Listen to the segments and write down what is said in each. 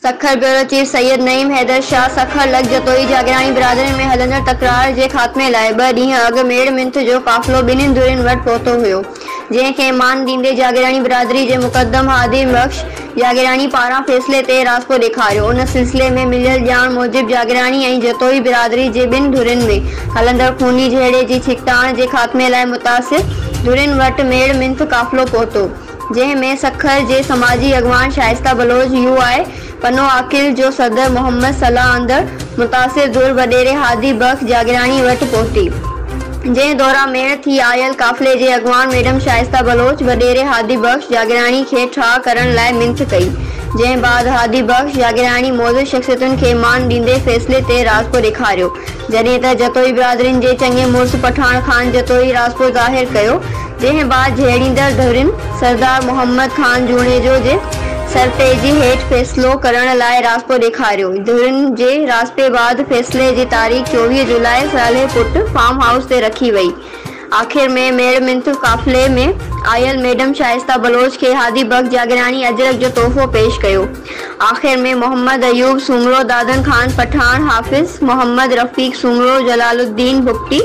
Sukkur, bureau chief Syed Naeem Haider Shah, Sukkur لڳ جتوئي جاگيراڻي برادرين ۾ هلندڙ تڪرار جي خاتمي لاء ٻه ڏينهن اڳ ميڙ منٿ جو قافلو ٻنهين ڌرين وٽ پهتو هيو جنهن کي مان ڏيندي جاگيراڻي برادري جي مقدم هادي بخش جاگيراڻي پاران فيصلي تي راضپو ڏيکاريو ان سلسلي ۾ مليل ڄاڻ موجب جاگيراڻي ۽ جتوئي برادري جي ٻن ڌرين ۾ هلندڙ خوني جهيڙي جي ڇڪتاڻ جي خاتمي لاء متاثر ڌرين وٽ ميڙ منٿ قافلو پهتو. جنهن ۾ سکر جي سماجي اڳواڻ شائسته بلوچ، يو آء پنو عاقل جو صدر محمد صلاح اندڙ، متاثر ڌر وڏيري هادي بخش جاگيراڻي وٽ پهتي، جنهن دوران ميڙ ٿي آيل قافلي جي اڳواڻ ميڊم شائسته بلوچ وڏيري هادي بخش جاگيراڻي کي ٺاهه ڪرڻ لاء منٿ ڪئي، جنهن بعد هادي بخش جاگيراڻي معزز شخصيتن کي مان ڏيندي فيصلي تي راضپو ڏيکاريو، جڏهن ته جتوئي برادرين جي چڱي مڙس پٺاڻ خان جتوئي راضپو ظاهر ڪيو. جنهن بعد جهيڙيندڙ ڌرين سردار محمد خان جوڻيجو جي سرپيجي هيٺ فيصلو ڪرڻ لاء راضپو ڏيکاريو. ڌرين جي راضپي بعد فيصلي جي تاريخ 24 جولاء صالح پٽ فارم هائوس تي رکي وئي. آخر ۾ ميڙ منٿ قافلي ۾ آيل ميڊم شائسته بلوچ کي هادي بخش جاگيراڻي اجرڪ جو تحفو پيش ڪيو. آخر ۾ محمد ايوب سومرو، دادن خان پٺاڻ، حافظ محمد رفيق سومرو، جلال الدين بگٽي،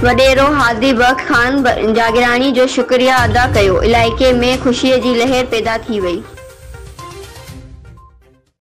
وڏيرو هادي بخش خان جاگيراڻي جو شڪريه ادا ڪيو. علائقي ۾ خوشي جي لهر پيدا ٿي وئي.